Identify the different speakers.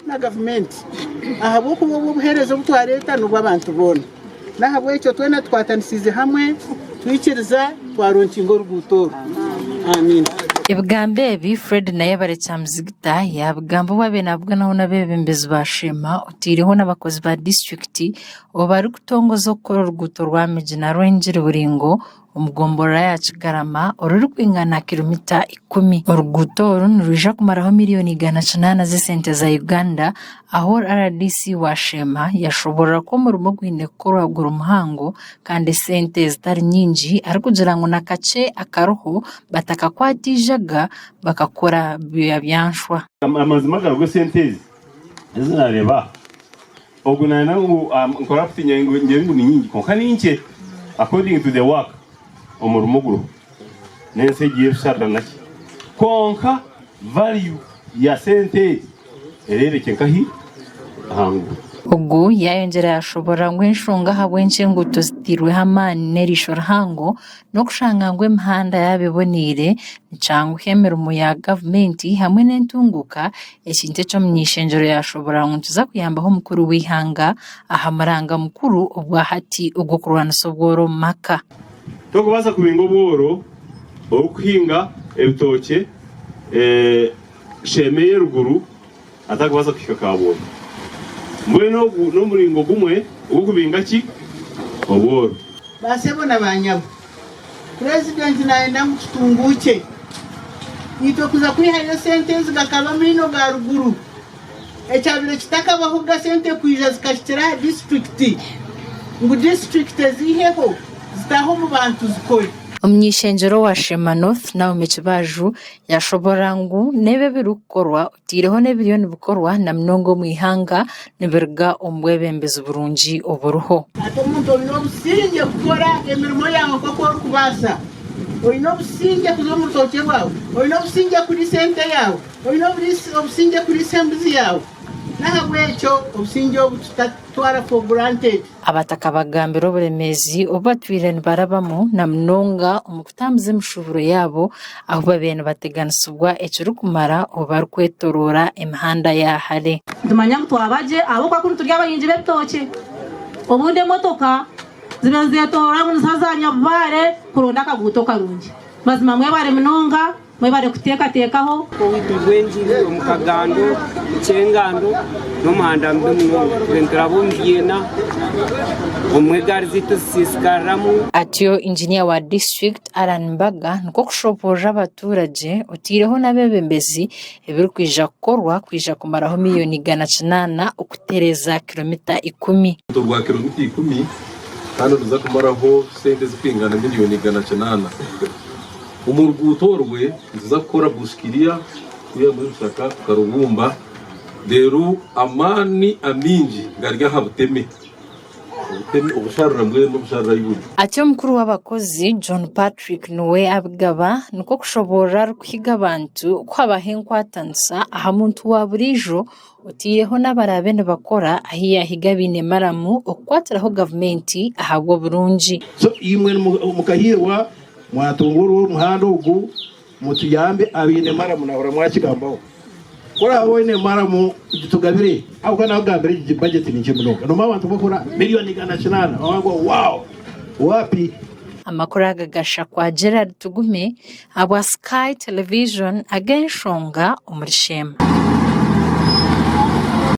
Speaker 1: na gavumenti ahabw'okuba obu obuheereza obu twareeta n'obw'abantu boona. N'ahabw'ekyo twena tukwatanisiize hamwe twikiriza twaronkinga oruguuto oru. Amiina.
Speaker 2: Ebigambo ebi Fred Nayebare Kyamuzigita yaabigamba obu abaire naabuganaho n'abeebembezi ba Sheema otaireho n'abakozi ba disiturikiti obu barikutongoza okukora oruguuto rwa Migina Rwengiri Buringo omu gomborora ya Kigarama orurikwingana kiromita ikumi. Oruguuto oru nirwija kumaraho miriyoni 800 z'esente za Uganda ahu rdc wa Sheema yashoborora ku omurimo ogwine kukorwa guri muhango kandi esente zitari nyingi arikugira ngu na kakye akariho batakakwata eijaga bakakora byanshwa.
Speaker 3: Amazima agariho esente ezi ezi naareeba aha, ogu naayenda ngu nkorapti ngyere ngu ni nyingi kwonka ni nkye according to the work omurimo oguriho n'ensi egi y'ebisharara naki kwonka value ya sente egi ereebekye nkahi aha nguuto.
Speaker 2: Ogu yaayongyera yaashoboorora ngu enshonga ahabw'enki enguuto zitairweho amaani n'eriisho rihango n'okushanga ngu emihanda yaaba eboneire nikyanguha emirimo ya gavumenti hamwe n'entunguuka ekintu eki omuny'eishengyero yaashoboorora ngu nikiza kuyambaho omukuru w'eihanga aha muranga mukuru obwahati ogw'okurwanisa obworo omu maka.
Speaker 3: Torikubaasa kubinga obworo orikuhinga ebitookye sheema ey'eruguru atarikubaasa kuhika Kaabwonya. Mbwenu ogu n'omuringo gumwe ogw'okubinga ki? Obworo.
Speaker 1: Baasebo na baanyabo, Purezidenti naayenda ngu tutunguukye. Itwe kuza kwihayo sente ezi gakaba amaino ga ruguru. Ekyabaire kitakabahoga sente kwija zikahikira aha disiturikiti ngu disiturikiti eziiheho zitaahe omu bantu zikore.
Speaker 2: Omuny'eishengyero wa Sheema North, Naomi Kibaju yashoborora ngu n'ebi ebirikukorwa otaireho n'ebiriyo nibikorwa na munonga omu ihanga nibiruga omu bwebembezi burungi oburiho.
Speaker 1: Hati omuntu oine obusingye kukora emirimo yaawe nk'oku orikubaasa, oine obusingye kuza omu rutookye rwawe, oine obusingye kuriisa ente yaawe, oine obusingye kuriisa embuzi yaawe. N'ahabw'ekyo obusingye obu tutatwara for granted.
Speaker 2: Abataka bagambire oburemeezi obu batwire nibarabamu na munonga omu kutambuza emishuuburo yaabo ahu babaire nibateganisibwa ekirikumara obu barikwetoroora emihanda ya hare.
Speaker 4: Nitumanya ngu twaba gye ahabw'okuba kunu turi abahingi b'ebitookye. Obundi emotoka ziba nizetoorora ngu niziza za Nyabubaare kuronda akaguuto karungi. Mazima mwebare munonga. Mwebare kuteekateekaho.
Speaker 5: Owaitu Rwengiri omu Kagando Kyengando n'omuhanda mubi munonga tube nituraba omu byiina obumwe egaari zaitu zisiisikariramu.
Speaker 2: Atyo Inginiya wa disiturikiti Allan Mbaga nikwo kushoboorora abaturagye otaireho n'abeebembezi ebirikwija kukorwa kwija kumaraho miriyoni 800 okutereeza kiromita ikumi.
Speaker 6: Oruguuto rwa kiromita ikumi kandi niruza kumaraho sente ezirikwingana miriyoni 800. Omu ruguuto orwe nituza kukora bushikiriya kwihamu ebishaka tukarubumba reero amaani amaingi gari aha buteme, obuteme obusharira mbwenu obusharira ahi buri.
Speaker 2: Atyo omukuru w'abakozi John Patrick niwe abigaba nikwo kushoboorora arikuhiga abantu ku habaho enkwatanisa aha muntu wa buriijo otaireho n'abaraabe nibakora ahu yaahiga abaine maramu okukwatiraho gavumenti ahabw'oburungi.
Speaker 7: So imwe mukahiirwa mwatunga omuhanda ogu mutuyambe abaine maramu nahurira mwakigambaho ku oraabe oine maramu gitugabire ahabw'okuba nakugambira egi budget ni nkye munonga nomanya abantu bakora miriyoni 800 baba ngu wow wapi.
Speaker 2: Amakuru aga gashakwa Gerald Tugume ahabwa Sky Television ag'enshonga omuri Sheema.